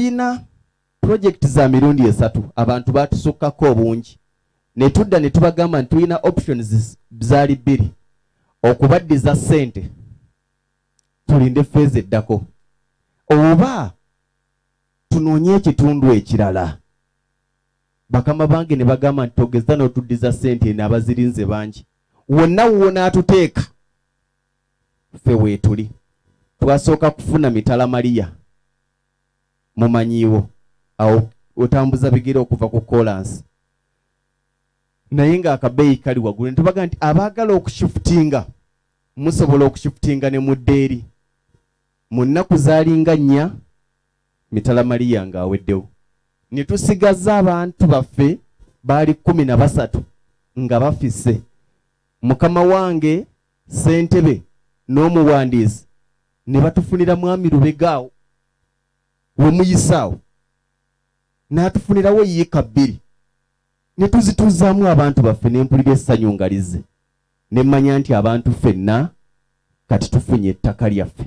Tulina project za mirundi esatu. Abantu batusukkako obungi, ne tudda ne tubagamba nti tulina options zaali bbiri: okubaddiza ssente tulinde phase eddako, oba tunoonye ekitundu ekirala. Bakama bange ne bagamba nti togeza n'otuddiza ssente eno, abazirinze bangi, wonna wonaatuteeka ffe weetuli. Twasooka kufuna Mitala Mariya, mumanyiiwo awo, otambuza bigere okuva ku kolansi, naye ng'akabeeyi kali waggulu. Ne tubaga nti abaagala okushiftinga musobola okushiftinga ne mudda eri. Mu nnaku zaalinga 4, Mitala Mariya ng'aweddewo, ne tusigaza abantu baffe baali 13 nga bafise. Mukama wange ssentebe n'omuwandiisi ne batufunira Mwami Lubegaawo we muyisaawo, n'atufunirawo yiika 2 ne tuzituuzaamu abantu baffe. Ne mpulira essanyu nga lizze, ne mmanya nti abantu ffenna kati tufunye ettaka lyaffe.